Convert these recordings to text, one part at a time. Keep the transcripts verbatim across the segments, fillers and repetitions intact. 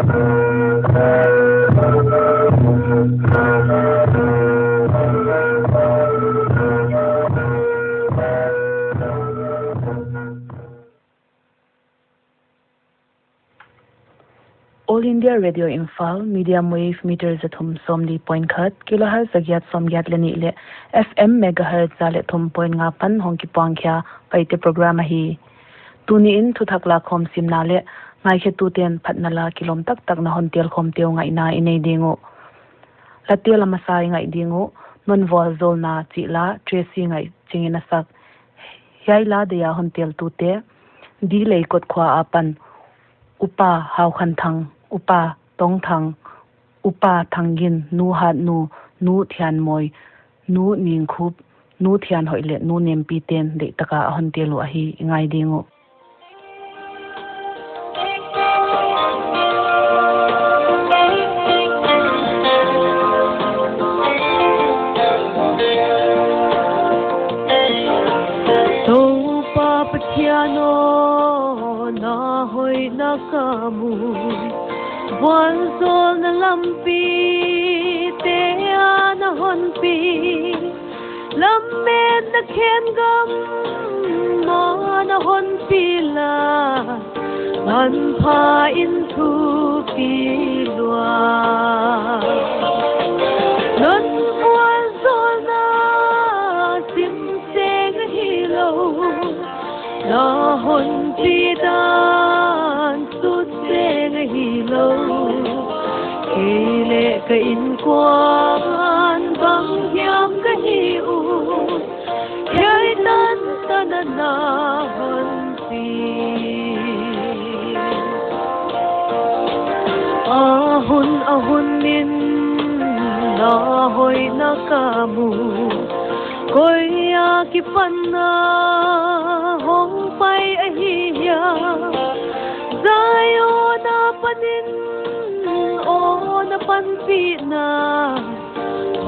All India Radio Imphal, medium wave meter zathum sawmli point khat, kilohertz zagiat sawmgiat leh nih leh F M megahertz za leh thum point nga pan hong kipuang khia Paite program ahi. Tuni in thuthak lakhawm simna leh ngaikhetute'n phatna la kilawm taktak na hon telkhawmte uh ngaihna i nei ding uh. Late la masa i ngaih ding uh, Non Vualzawlna chih la Tracy Ngaihching in a sak. Hiai la deih a hon teltute, D. Leikot khua apan Upa Haukhanthang, Upa Tongthang, Upa Thanggin, Nu Hatnu, Nu Thianmawi, Nu Ningkhup, Nu Thianhoih leh Nu Nempite'n deihtak a a hon tel uh ahi, i ngai ding uh. Toupa Pathian aw, na hoihna ka mu, vualzawlna lampite a na hon pi, lametna khengam a na hon pi la, manpha in thupi lua. Non vualzawlna sim seng hilou, na hon pi dan sut seng hilou. Kei leh ka innkuan bang hiam ka hi uh, hiai tan tan a na hon pi. A hun a hun in na hoihna ka mu, koi a kipan na hong pai ahi hia? Zion apan in aw na panpihna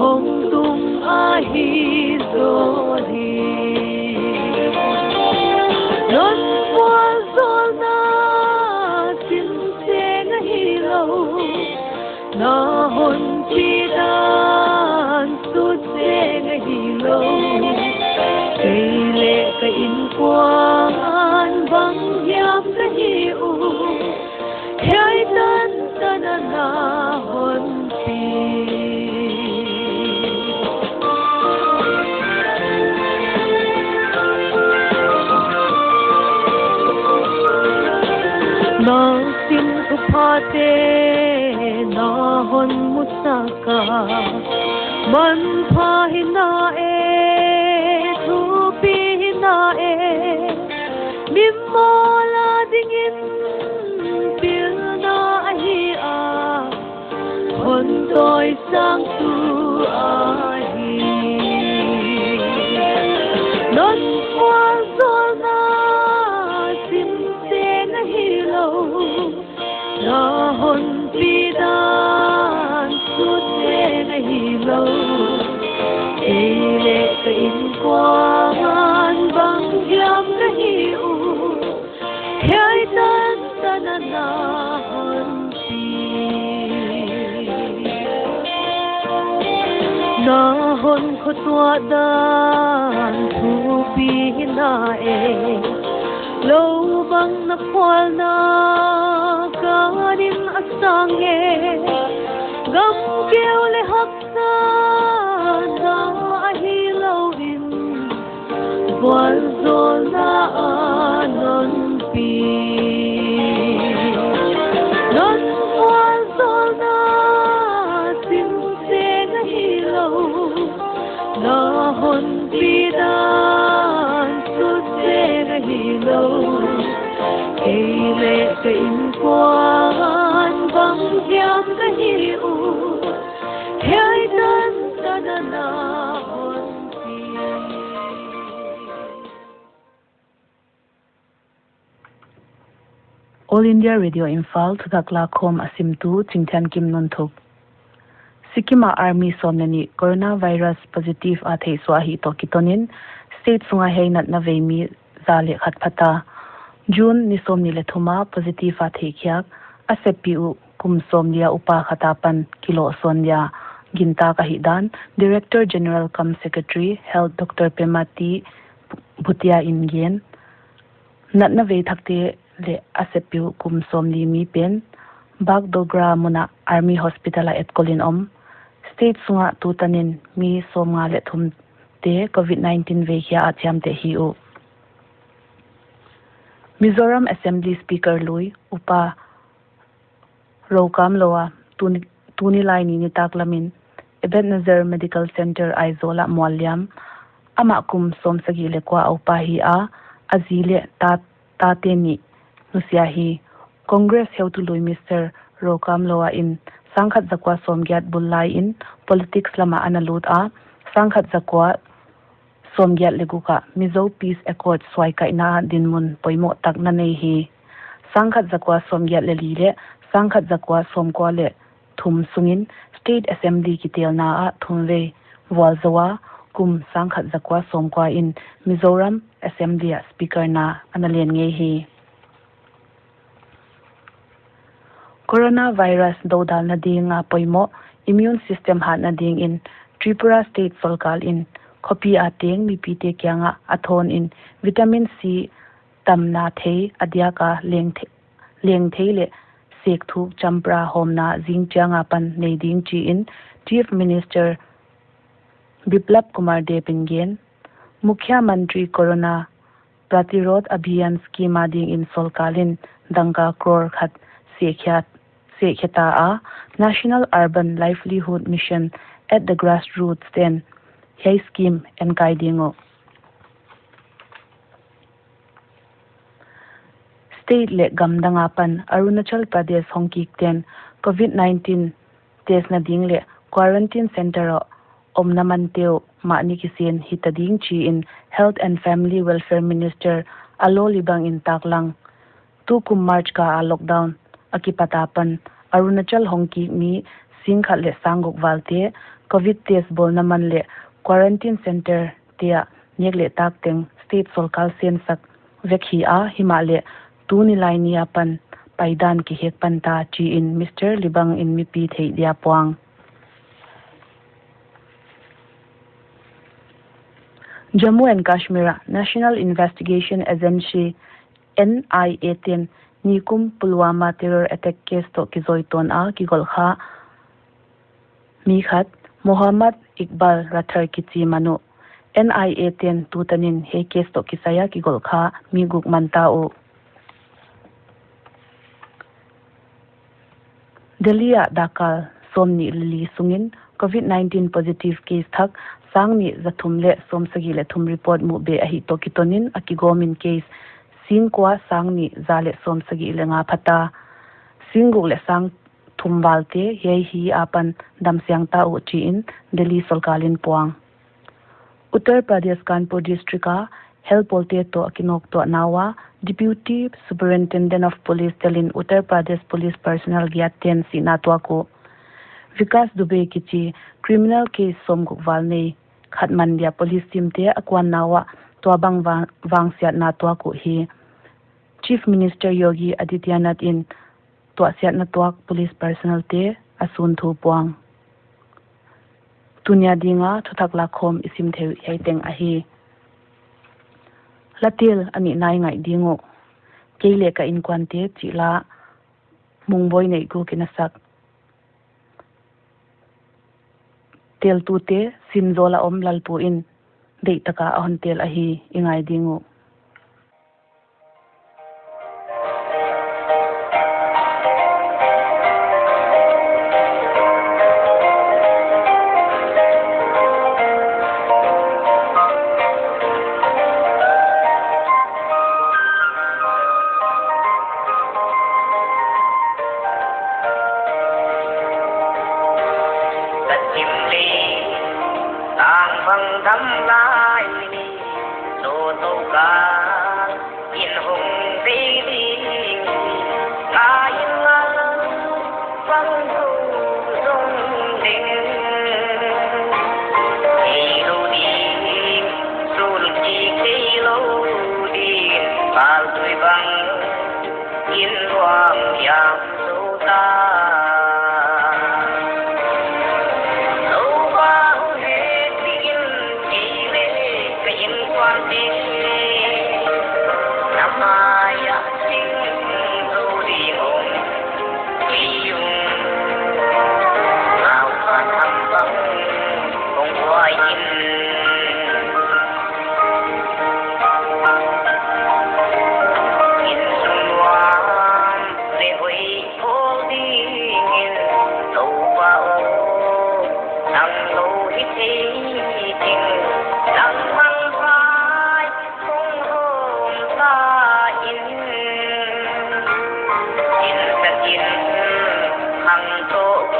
hong tung ahi zaw hi. Non vualzawlna sim seng hilou, na hon pi dan sut seng hilou. Kei leh ka innkuan bang hiam ka hi uh, hiai tan tan a na hon pi. Na sin thuphate na hon musak a, manpha hi na e, thupi hi na e, mimawl a dingin pilna ahi a, hon tawisangtu ahi. Non vualzawlna sim seng hilou, na hon pi dan sut seng hilou. Kei leh ka innkuan bang hiam ka hi uh, hiai tan tan a na hon pi. Na hon khotuah dan thupi hi na e, lou bang na khualna kan in a sang e, gam keu leh haksa na ahi lou in, vualzawlna a non pi. Non vualzawlna sim seng hilou, na hon pi dan sut seng hilou. Kei leh ka innkuan bang hiam ka hi uh, hiai tan tan a na hon pi. All India Radio Imphal, thuthak lakhawm a simtu Chingthiankim Nunthuk. Sikkim a army sawm leh nih coronavirus positive a theihsuah ahih toh kiton in, state sunga hiai natna vei mi za leh khat phata. June ni sawmnih leh thum a positive a theihkhiak a seppih uh kum sawmli a upa khat apan kilohsawn dia gintak ahihdan Director General cum Secretary Health Doctor Pema T Bhutia in gen. Natna vei thakte leh a seppeuh kum sawmli mi pen Bagdogra mun a Army Hospital a etkol in om. State sung a tutanin mi sawmnga leh thumte COVID nineteen veikhia a chiamteh hi uh. Mizoram Assembly Speaker lui Upa Rokam Loa tuni, tuni Laini nitak lamin Ebenezer Medical Centre Aizawl ah mualliam. Amah kum sawmsagih leh kua a upa hi a, a zi leh ta, tate nih nusia hi. Congress heutu lui Mister Rokam Loa in sangkhat zakua sawmgiat bul lai in politics lam ah ana lut a, sangkhat zakua sawmgiat leh guk ah Mizo Peace Accord suaikaihna dinmun poimoh tak na nei hi. Sangkhat zakua sawmgiat leh li leh sangkhat zakua sawmkua leh thum sungin State Assembly kitelna ah thumvei vualzou a, kum sangkhat zakua sawmkua in Mizoram Assembly ah Speaker na ana len ngei hi. Coronavirus dodalna dinga poimoh immune system hatna dingin Tripura State sorkar in khopi a teng mipite kiangah a thawn in vitamin C tamna thei a diak a leng the-, leng thei leh sek thuk champra hawmna zing chiang apan nei ding chi in Chief Minister Biplab Kumar Deb in gen. Mukhya Mantri Corona Pratirodh Abhiyan scheme a dingin sorkar in dangka crore khat sehkhia, sehkhia ta a, National Urban Livelihood Mission at the Grassroots ten hiai scheme enkai ding uh. State leh gamdang apan Arunachal Pradesh hongkikten COVID nineteen testna ding leh quarantine centre ah omna mante uh mahni kisin hita ding chi in Health and Family Welfare Minister Alo Libang in taklang. Tukum March kha a lockdown a kipat apan Arunachal hongkik mi singkhat leh sangguk valte COVID test bawlna man leh quarantine centre te ah nek leh tak teng state sorkar sensak vek hi a, himahleh tuni Laini apan paidan kihek pan ta chi in Mister Libang in mipi theih dia puang. Jammu and Kashmir ah National Investigation Agency, N I A ten nikum Pulwama terror attack case toh kizawitawn a kigolh kha mi khat Mohammad Iqbal Rathar kichi man uh. N I A ten tutanin hiai case toh kisai a kigolh kha mi guk man ta uh. Delhi ah dakkal sawmnih leh li sungin COVID nineteen positive case thak sangnih zathum leh sawmsagih leh thum report muh beh ahih toh kitonin a kigawmin case singkua sangnih za leh sawmsagih leh nga phata. Singguk leh sangthum valte hiai hi apan damsiang ta uh chi in Delhi sorkar in puang. Uttar Pradesh Kanpur District a helpawlte toh a kinawktuahna ua Deputy Superintendent of Police telin Uttar Pradesh Police personnel giat ten sihna tuak uh. Vikas Dubey kichi criminal case sawmguk val nei khat man dia police team te a kuanna ua tuabang vang, vangsiatna tuak uh hi. Chief Minister Yogi Adityanath in tuahsiatna tuak police personnel te a sun thu puang. Tunia dinga thuthak lakhawm i sim theih uh hiai teng ahi. La tel a nih nai ngaih ding uh. Kei leh ka inkuante chih la Mungbawi Neihguk in a sak. Teltute Sinzawl a om Lalpu in deihtaka a hon tel ahi, i ngai ding uh. Ka chim leh tang bang dam lai ni, lo to ka in hong vei ding, ka in la bang ko zong ding. Kei lo ding, sul ki kei lo ding, pal tui bang in luang yam so ta.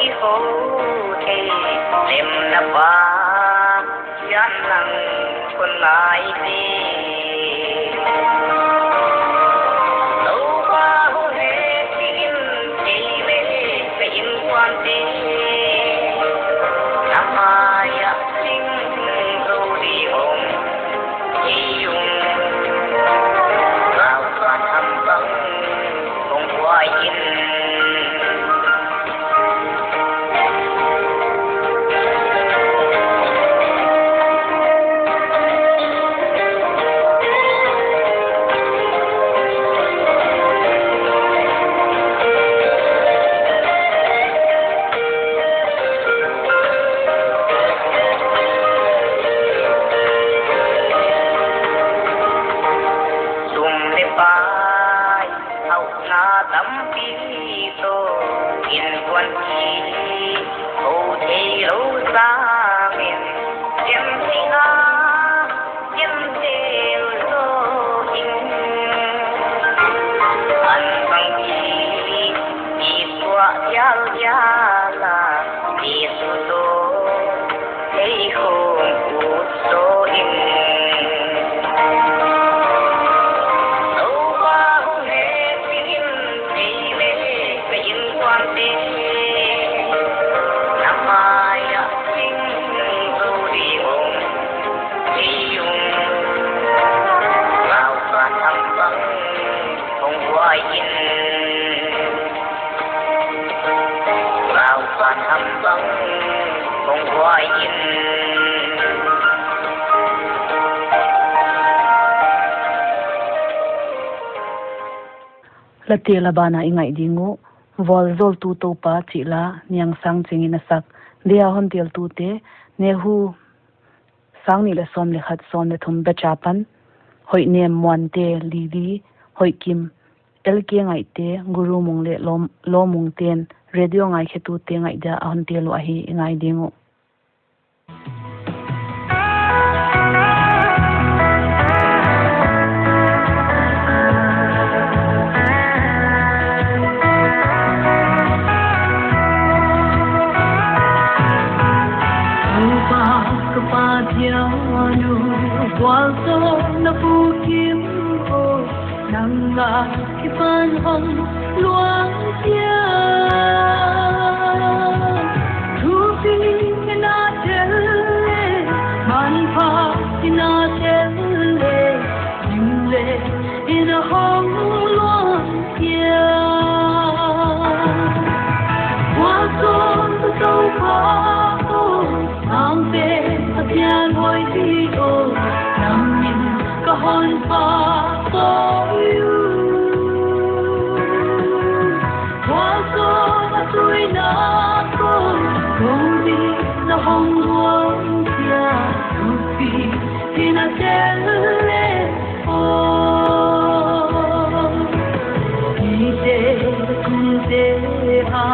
Ho thei lem na pa, yan nang kon ngai te. Lo pa ho he tin thei le ka in kuan te. Na mai a sing zo di hong. Sum le pai, hauhna tampi toh, innkuan ki, ho thei lou sangin, ken thei na, ken thei lou in. An bang ki, i tua yal yal a, i su toh, Ei khong ut so in. Topa hong he tin, ei le ka innkuan te. Na mai a sing zo di hong, di hong. Lau sa tham bang hong huai in. Late la bana i ngaih ding uh, Vualzawltu Topa chih la, Niang Sangching in a sak, dia hon teltute, Nehu, sang nih leh sawm leh khat, sawm leh thum batch apan, Hoihnem Muante, Lili, Hoihkim, L K Ngaihte, Guru Mung leh Lawm-, Lawmung ten, radio ngaikhetute ngaih dia a hon tel uh ahi, i ngai ding uh. Upa ka Pa Pathian uh, vualzawlna pu kim aw, nang a kipan hong luang kia. Thupi in a tel leh, manpha in a tel leh, lim leh in a hong luang kia. Vualzawltu Topa aw, Sangpen Pathian hoih di aw, nang min ka hon pahtawi uh. Vualzawlna tuina aw, kong di na hong luang kia, thupi in a tel leh aw. Mite kunte a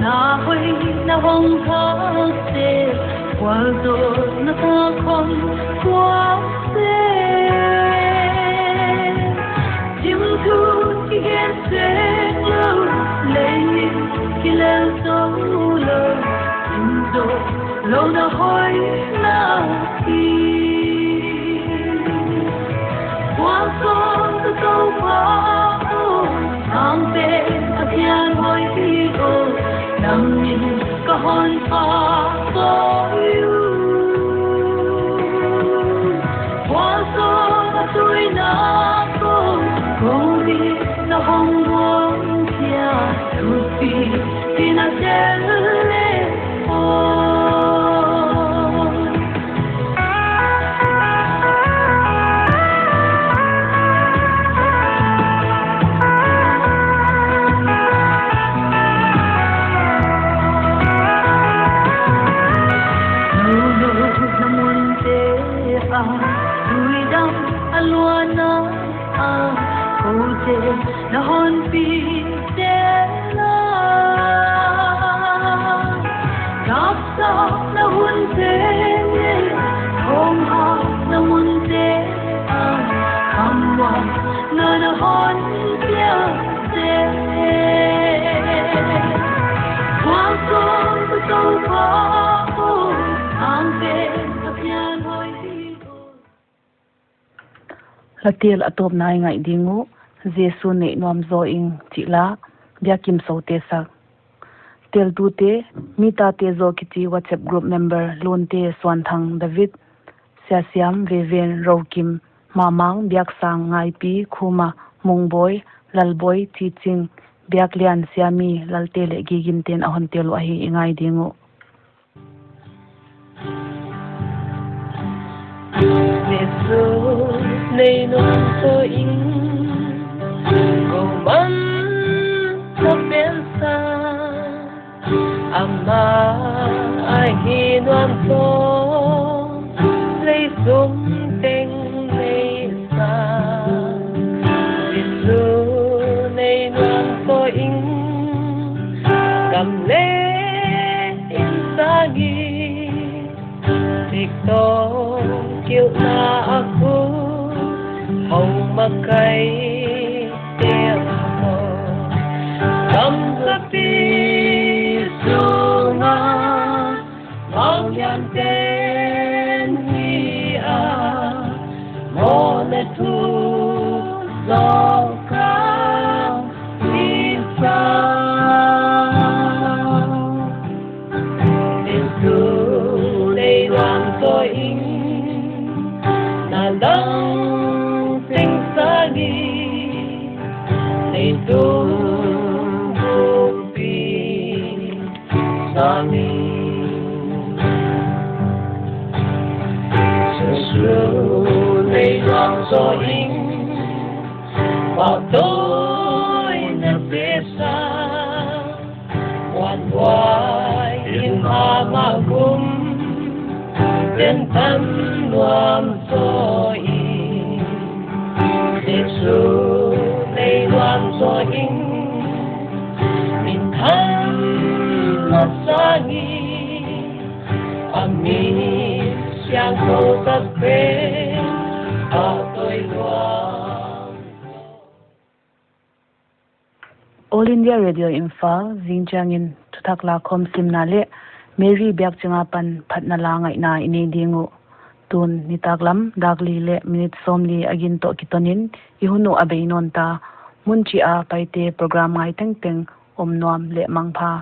na hoihna hong thak seh, vualzawlna thak hong puak seh. Dim thu kigen sek lou, lei kilel zou lou, dim zou lou na hoihna hi. Vualzawltu Topa aw, Sangpen Pathian hoih di aw, nang min ka hon pahtawi uh. Vualzawlna tuina aw, kong di na hong luang kia, thupi in a tel leh aw. Lou lou na munte ah, tuidam a luanna ah, koute na hon pi zel a. La tel a tawpna i ngaih ding uh, Jesu neih nuam zaw ing chih la, Biakim Soute sak. Teltute, Mi Tate Zaw kichi WhatsApp group member Lunte, Suanthang, David, Siasiam, Veven, Rokim, Mamang, Biaksang, Ngaipi, Khuma, Mungbawi, Lalbawi, Chiching, Biaklian, Siami, Lalte leh Gigin ten a hon tel uh ahi, i ngai ding uh. Jesu neih nuam zaw ing, ko man ka pensa, amah ahi nuam zaw, lei sung teng neisa. Jesu neih nuam zaw ing, gam leh inn sang in, dik tawh kilhna a ku, hau makai tel tawh. Gam zapi sunga, mau lian ten hi a, mawh leh thu zaw ka hihsa. Jesu neih nuam zaw ing, na dang teng sang in, leitung pumpi sang in. Jesu neih nuam zaw ing, pahtawi na pesa, muanhuai in mahmah kum, tentan nuam zaw ing. Jesu neih nuam zaw ing, minthanna sang in, a mi siangthou tak pen pahtawi nuam. All India Radio Imphal, zingchiang in thuthak lakhawm simna leh Mary Biakching apan phatna la ngaihna i nei ding uh. Tun nitaklam dak li leh minute sawmli a gin toh kiton in i hun uh a bei nawn ta. Mun chih a Paite program ngai tengteng om nuam leh mangpha.